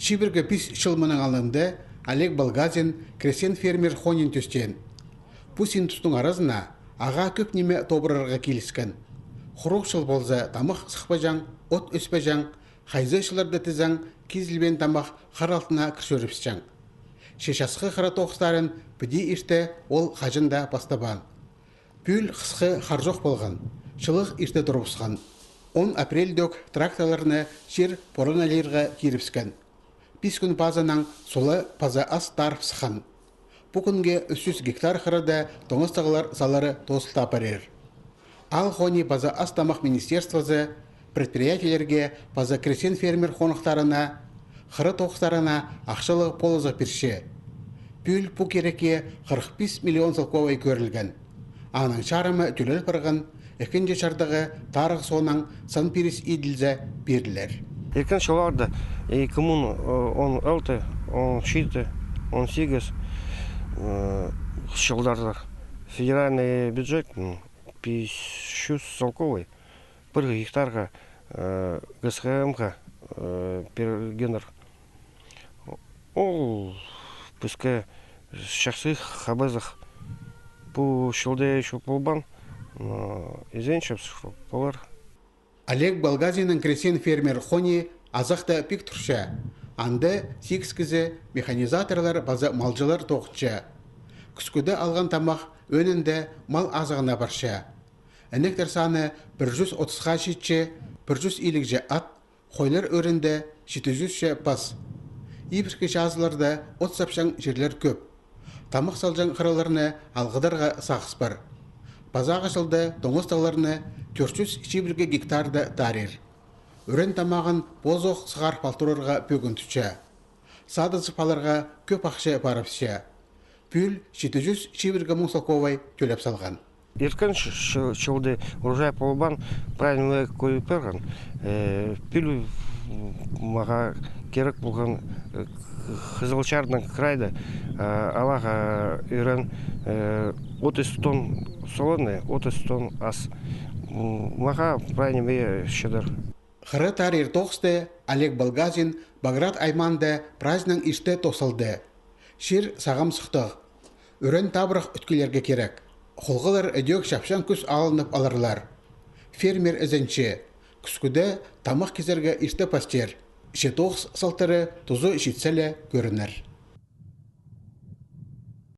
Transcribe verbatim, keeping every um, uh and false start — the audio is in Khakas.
Чибіргі пис чыл мының алнында Олег Балгазин крестьян-фермер хонин тӧстеен. Пу син тустың аразына ағаа кӧп ниме тобырарға киліскен. Хуруғ чыл полза, тамах сыхпаҷаң, от ӧспеҷең, хайзы чылларда тізең, кизілбеен тамах хар алтына кірчӧрібісчең. Че часхы хыра тоғыстарын піди ирте ол хаҷан даа пастабаан. Пӱӱл хысхы хар чох полған, чылығ ирте турыбысхан. Он апрельде ӧк тракторларны чир поран алирға кирібіскен. Пис кӱн пазынаң сула паза ас таарып сыххан. Пу кӱнге ӱс чӱс гектар хырада тоңастығлар салары тоозылтап парир. Аал хони паза ас-тамах министерствозы предприятиелерге паза крестьян-фермер хонахтарына хыра тоғыстарына ахчалығ полызығ пирче. Пӱӱл пу кирекке хырых пис миллион салковай кӧрілген. Аның чарымы тӧлел парған, ікінҷі чардығы тарығ соонаң сан пиріс иділзе пирілер. Ирткен чылларда ікі муң он алты, он читі, он сигіс чылларда федеральный бюджет пис чӱс салковай пір гектарға ГСХМ-ға пиргеннер. Ол піске чахсы хабазығ. Пу чылда ещё полбаан, но изенчебіс, что полар. Олег Балгазиннің крестьян-фермер хони азахта пик турча. Анда сигіс кізі механизаторлар паза малҷылар тоғынча. Кӱскӱде алған тамах ӧӧнінде мал азығына парча. Інектер саны пір чӱс отысха читче, пір чӱс илігҷе ат, хойлар ӧӧнінде читі чӱсче пас. Ибіркі чазыларда от сапчаң чирлер кӧп. Тамах салҷаң хыраларны алғыдарға сағыс пар. Пазағы чылда тоңастығларны тӧрт чӱс чибіргі гектарда таарир. Ӱрен тамағын позох сығарып ал турарға пӧгін тутча. Садызып аларға кӧп ахча парыбысча. Пӱӱл читі чӱс чибіргі муң салковай тӧлеп салған. Ирткен чылда урожай полбаан, правильно кӧй парған. Пӱӱл мағаа кирек полған Хызылчарның крайда аларға ӱрен отыс тонн соланы, отыс тонн ас. Мағаа правильно чыдар. Хыра таарир тоғысты Олег Балгазин Баграт аймаанда праздникнең ирте тоос салды. Чир сағам сыхтығ. Ӱрен табырах ӧткілерге кирек. Холғалар ідӧк чапчаң кӱс алынып аларлар. Фермер ізенче, кӱскӱде тамах кизерге ирте пастир, че тоғыс салтары тузы читсе ле кӧрінер.